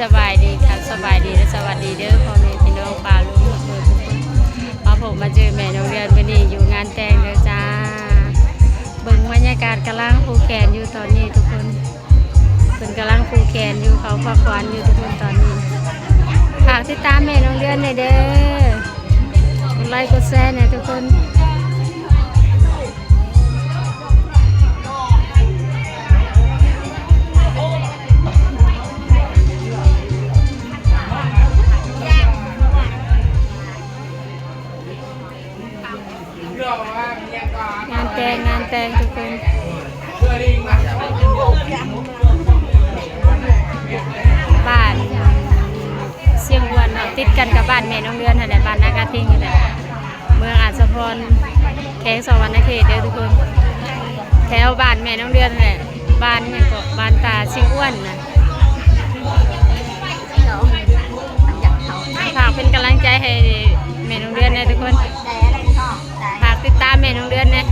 ສະບາຍດີຄັບ ສະບາຍດີ ແລະ ສະຫວັດດີເດີ ພໍ່ແມ່ພີ່ນ້ອງປາລຸງທຸກຄົນ ມາພົບມາເຈີແມ່ນ້ອງເດືອນມື້ນີ້ຢູ່ງານແຕ່ງເດີຈ້າ. ເບິ່ງບັນຍາກາດກຳລັງຜູກແຂນຢູ່ຕອນນີ້ທຸກຄົນ ເພິ່ນກຳລັງຜູກແຂນຢູ່ ເຂົາພາຂວັນຢູ່ທຸກຄົນຕອນນີ້. ຝາກຕິດຕາມແມ່ນ້ອງເດືອນແດ່ເດີ ກົດໄລກົດແຊແດ່ທຸກຄົນ. ງານແຕ່ງ ງານແຕ່ງທຸກຄົນ ບ້ານຊຽງອວນເນາະ ຕິດກັນກັບບ້ານແມ່ນ້ອງເດືອນຫັ້ນແຫຼະ ບ້ານນາກາທິງຫັ້ນແຫຼະ ເມືອງອາດສະພອນ ແຂວງສະຫວັນນະເຂດເດີທຸກຄົນ ແຖວບ້ານແມ່ນ້ອງເດືອນຫັ້ນແຫຼະ ບ້ານຫຍັງເກາະ ບ້ານຕາຊຽງອວນນະ. ຝາກເປັນກຳລັງໃຈໃຫ້ແມ່ນ້ອງເດືອນແດ່ທຸກຄົນ ຝາກຕິດຕາມແມ່ນ້ອງເດືອນແດ່.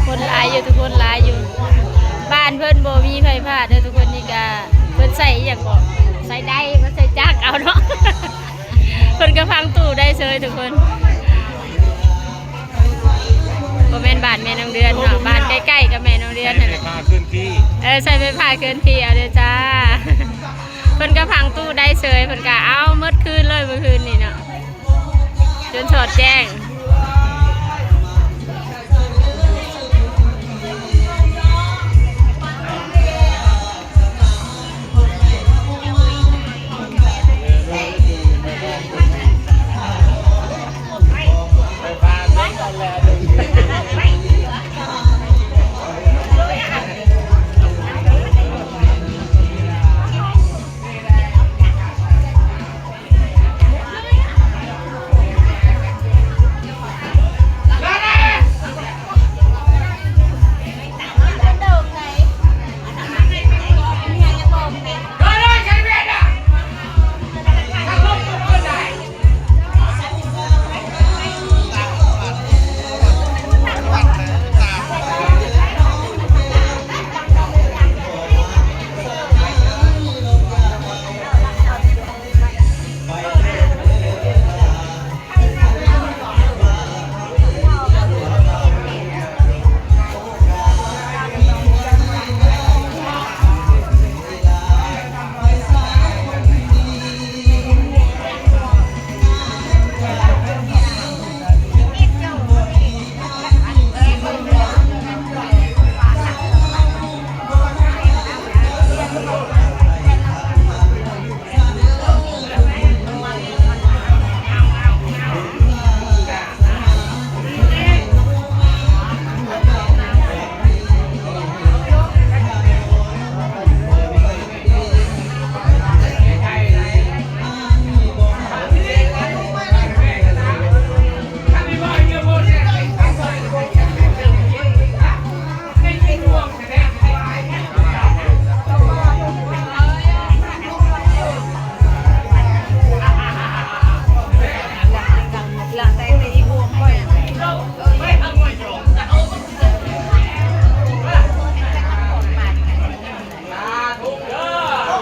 ຄົນຫຼາຍຢູ່ທຸກຄົນ ຫຼາຍຢູ່. ບ້ານເພິ່ນບໍ່ມີໄຟຟ້າເດີທຸກຄົນ ນີ້ກະເພິ່ນໃຊ້ອີ່ຫຍັງເກາະ ໃຊ້ໄດ ເພິ່ນໃຊ້ຈັກເອົາເນາະ. ເພິ່ນກະພັງຕູ້ໄດ້ເຊີຍທຸກຄົນ ບໍ່ແມ່ນບ້ານແມ່ນ້ອງເດືອນເນາະ ບ້ານໃກ້ໆກັບແມ່ນ້ອງເດືອນຫັ້ນແຫຼະ ໃຊ້ໄຟຟ້າເຄື່ອນທີ່ ເອີ ໃຊ້ໄຟຟ້າເຄື່ອນທີ່ເອົາເດີຈ້າ. ເພິ່ນກະພັງຕູ້ໄດ້ເຊີຍ ເພິ່ນກະເອົາໝົດຄືນເລີຍມື້ຄືນນີ້ເນາະ ຈົນສອດແຈ້ງ.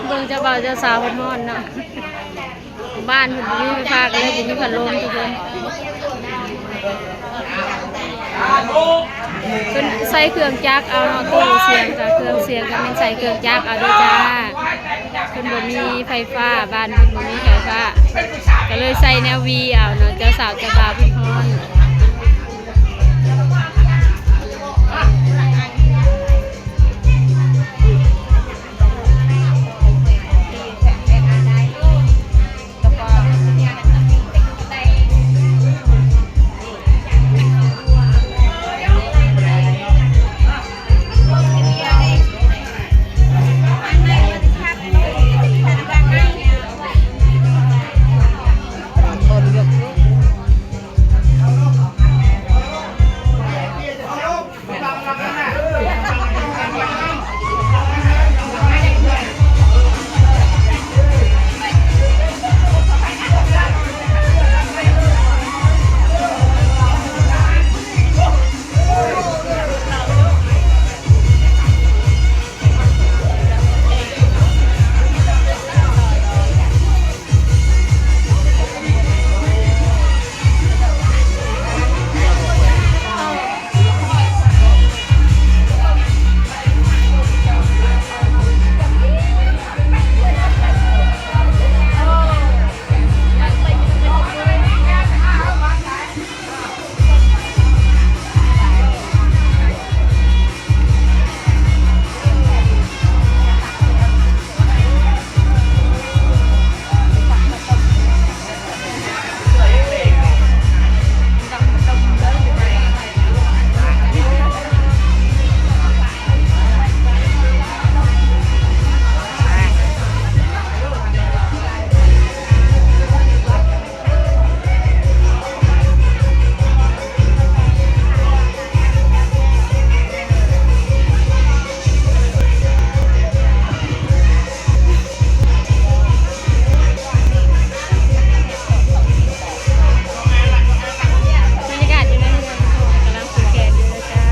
ເບິ່ງເຈົ້າບ່າວເຈົ້າສາວເພິ່ນຮ້ອນເນາະ. ບ້ານເພິ່ນບໍ່ມີໄຟຟ້າ ກະເລີຍບໍ່ມີພັດລົມທຸກຄົນ. ເພິ່ນໃສ່ເຄື່ອງຈັກເອົາເນາະ ຕູ້ສຽງກະເຄື່ອງສຽງກະແມ່ນໃສ່ເຄື່ອງຈັກເອົາເດີຈ້າ. ເພິ່ນບໍ່ມີໄຟຟ້າ ບ້ານເພິ່ນບໍ່ມີໄຟຟ້າ ກະເລີຍໃສ່ແນວຫວີເອົາເນາະ ເຈົ້າສາວເຈົ້າບ່າວເພິ່ນຮ້ອນ. ບັນຍາກາດຢູ່ໃນເຮືອນ ກຳລັງຜູກແຂນຢູ່ເດີຈ້າ.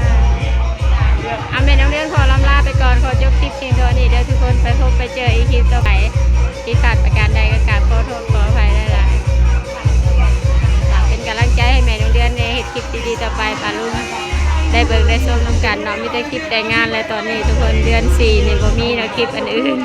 ອາ ແມ່ນ້ອງເດືອນຂໍລ່ຳລາໄປກ່ອນ ຂໍຈົບຄລິບພຽງເທົ່ານີ້ເດີທຸກຄົນ ໄປພົບໄປເຈີອີກຄລິບຕໍ່ໄປ. ຜິດພາດປະການໃດກໍກາບຂໍໂທດຂໍອະໄພຫຼາຍໆ. ຝາກເປັນກຳລັງໃຈໃຫ້ແມ່ນ້ອງເດືອນແດ່ ເຮັດຄລິບດີໆຕໍ່ໄປ ປາລຸງໄດ້ເບິ່ງໄດ້ຊົມນຳກັນເນາະ ມີແຕ່ຄລິບແຕ່ງງານ ແລະ ຕອນນີ້ທຸກຄົນ ເດືອນສີ່ນີ້ບໍ່ມີເນາະ ຄລິບອັນອື່ນ.